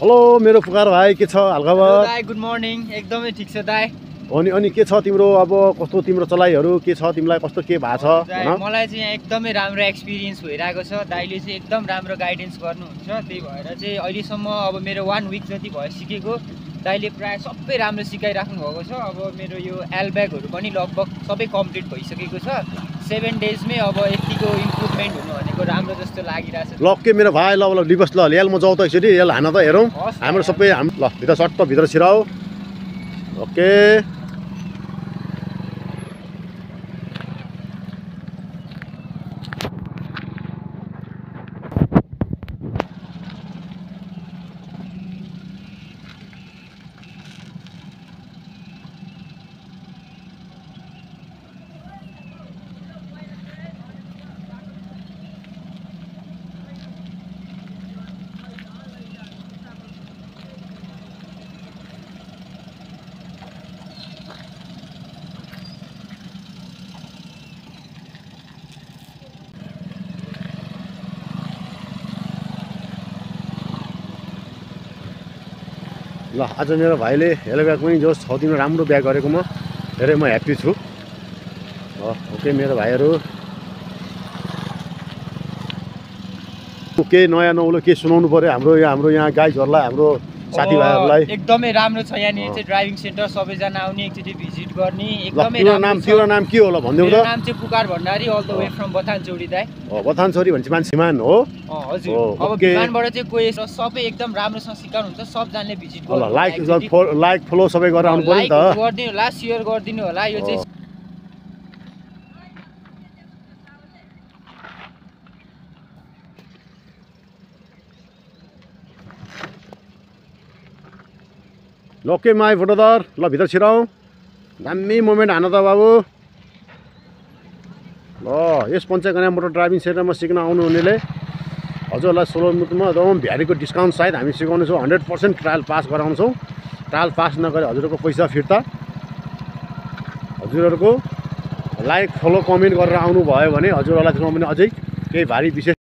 Hello मेरो पुकार भाइ के छ हालखबर? दाइ गुड मर्निङ। एकदमै ठिक छ दाइ। अनि के छ तिम्रो अब कस्तो तिम्रो चलाइहरू के छ तिमीलाई कस्तो के भएको छ दाइ मलाई चाहिँ यहाँ एकदमै राम्रो एक्सपिरियन्स भइरहेको छ। दाइले चाहिँ एकदम राम्रो गाइडेन्स गर्नुहुन्छ। त्यही भएर चाहिँ अहिलेसम्म अब मेरो 1 विक जति भयो सिकेको। दाइले प्राय सबै राम्रो सिकाइराख्नु भएको छ। अब मेरो यो एलब्यागहरू पनि लगभग सबै कम्प्लिट भइसकेको छ। 7 डेजमै अब यतिको इम्प्रुभमेन्ट हुनु भनेको राम्रो जस्तो लागिरहेछ। ल के मेरो भाइ ल लिबस ल ल्याल म जाउँ त एकचोटि ल्याल हान त हेरौँ हाम्रो सबै ल भित्र सट्ट भित्र छिराऊ। ओके ल आज मेरो भाइले हेलो ब्याग पनि जो 6 दिन राम्रो ब्याग गरेकोमा धेरै म ह्याप्पी छु। ओके मेरो भाइहरू के नयाँ नौलो के सुनाउनु पर्यो हाम्रो यहाँ गाइजहरूलाई हाम्रो साथीभाइहरूलाई? एकदमै राम्रो छ यहाँनिर चाहिँ ड्राइभिङ सेन्टर। सबैजना आउने एकचोटि भिजिट गर्ने एकदमै तिम्रो नाम के होला भनिदेऊ त। मेरो नाम चाहिँ Pukar Bhandari all the way from Bathanchauri दाइ। बथानचौरी भनेपछि मान्छे मान हो? हजुर। अब विमानबाट चाहिँ कोही सबै एकदम राम्रोसँग सिकाउनुहुन्छ। सबजनाले भिजिट गर्नु होला। लाइक फलो सबै गरेर आउनु पर्यो नि त। लाइक गरिदिनु होला, शेयर गरिदिनु होला। यो चाहिँ ओके माई फोटोदार ल भित्र छिराउँ। दामी मोमेन्ट हान त बाबु। ल यस पञ्चकन्या मोटर ड्राइभिङ सेन्टरमा सिक्न आउनु हुनेले हजुरहरूलाई 16 मिनटमा एकदम भ्यारीको डिस्काउन्ट सहित हामी सिकाउनेछौँ। 100% ट्रायल पास गराउँछौँ। ट्रायल पास नगरे हजुरहरूको पैसा फिर्ता। हजुरहरूको लाइक फलो कमेन्ट गरेर आउनु भयो भने हजुरहरूलाई त्यसमा पनि अझै केही भारी विशेष